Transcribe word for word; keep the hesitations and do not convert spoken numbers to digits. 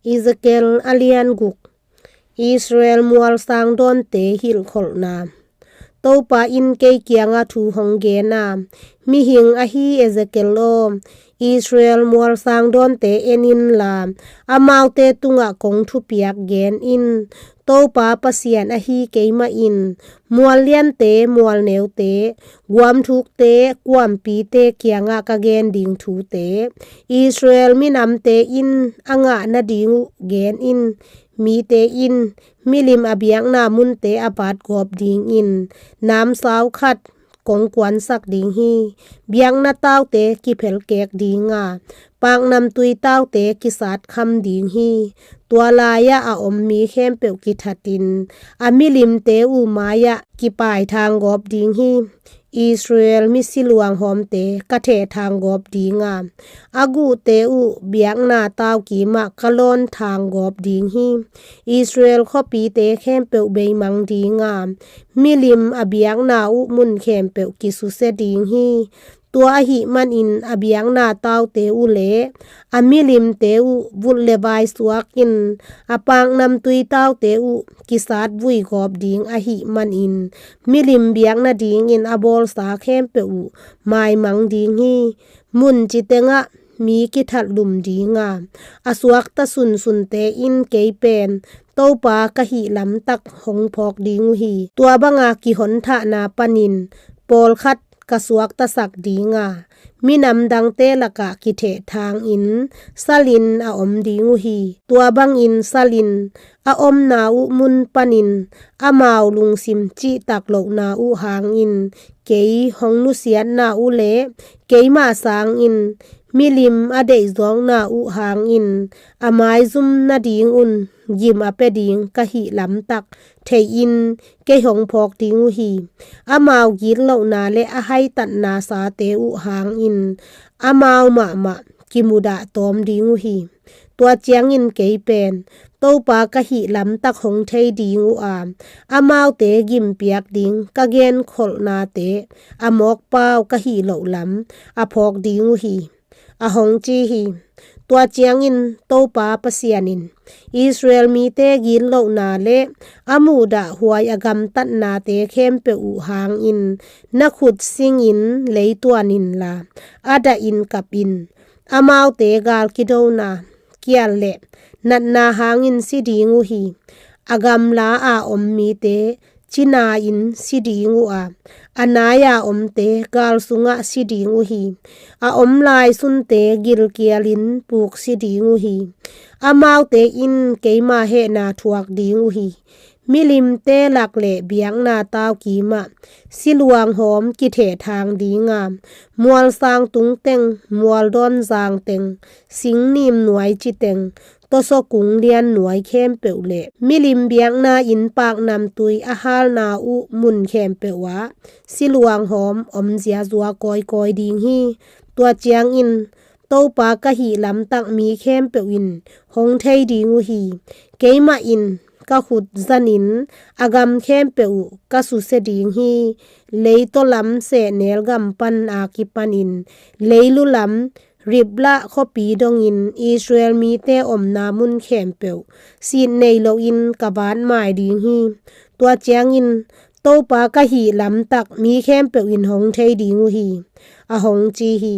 Ezekiel a lian guk. Israel mualsang dawnte hilhkholhna. Topa in kei kiangah thu hong gen a, "Mihing ahi Ezekiel aw, Israel mualsang dawnte en inla, amaute tungah kong thupiak gen in. Topa Pasian ahi keimah in mual liante, mual neute, guam thukte, kuampite kiangah ka gen ding thute, Israel minamte in a ngah nading uh gen in. Mite in milim a biakna munte a pat gawp dingin namsau khat kong kuansak ding hi. Biakna taute kiphelkek ding a, paknamtui taute kisatkham ding hi. Tua lai-ah a om mi khempeuh kithatin a milimte uh mai-ah kipaithang gawp ding hi. Israel misi luanghawmte ka thehthang gawp ding a, a guhte uh biakna tau kimah ka lawnthang gawp ding hi. Israel khuapite khempeuh beimang ding a, milim a biakna uh mun khempeuh kisusia ding hi. Tua ahih manin a biakna taute uh le a milimte uh vut le vai suakin, a paknamtui taute uh kisatvui gawp ding ahih manin, milim biak nadingin a bawlsa khempeuh uh maimang ding hi. Mun citengah mi kithatlum ding a, a suakta sunsunte in kei pen Topa ka hih lamtak hong phawk ding uh hi. Tua banga kihonthahna panin pawlkhat ka suaktasak ding a, minam dangte lakah kithehthangin salin a om ding uh hi. Tua bangin salin a omna uh mun panin amau lungsim cihtak lohna uh hangin, kei hong nusiatna uh le keimah sangin milim a deihzawkna uh hangin, a maizum nadingun gim a pia ding ka hih lamtak theihin kei hong phawk ding uh hi. Amau gitlohna le a haitatna sate uh hangin amau mahmah kimudah tawm ding uh hi. Tua ciangin kei pen Topa ka hih lamtak hong thei ding uh a, amaute gimpiak ding ka genkholhnate a mawkpau ka hih loh lam a phawk ding uh hi, a hong ci hi. Tua ciangin Topa Pasian in, "Israel mite gitlohna le a muhdahhuai a gamtatnate khempeuh uh hangin na khut singin leituan inla, a dahin kap in. Amaute gal kidona, kial le natna hangin si ding uh hi. A gamla a om mite cina-in si ding uh a, a nai-a omte gal sungah si ding uh hi. A omlai sunte gilkialin puk si ding uh hi. Amaute in keima hehna thuak ding uh hi. Milimte lak le biakna tau kimah siluanghawm kithehthang ding a, mualsang tungteng, mualdawn zangteng, singnim nuai citeng, tawsaw kung lian nuai khempeuh le milim biakna inn paknamtui a halna uh mun khempeuh ah siluanghawm om ziazua kawikawi ding hi. Tua ciangin Topa ka hih lamtak mi khempeuh in hong thei ding uh hi. Keimah in ka khut zanin a gam khempeuh uh ka susia ding hi. Leitaw lam sehnel gam pan a kipanin leilu lam Riblah khuapi dongin Israel mite omna mun khempeuh sit nei loin ka vatmai ding hi. Tua ciangin Topa ka hih lamtak mi khempeuh in hong thei ding uh hi," a hong ci hi.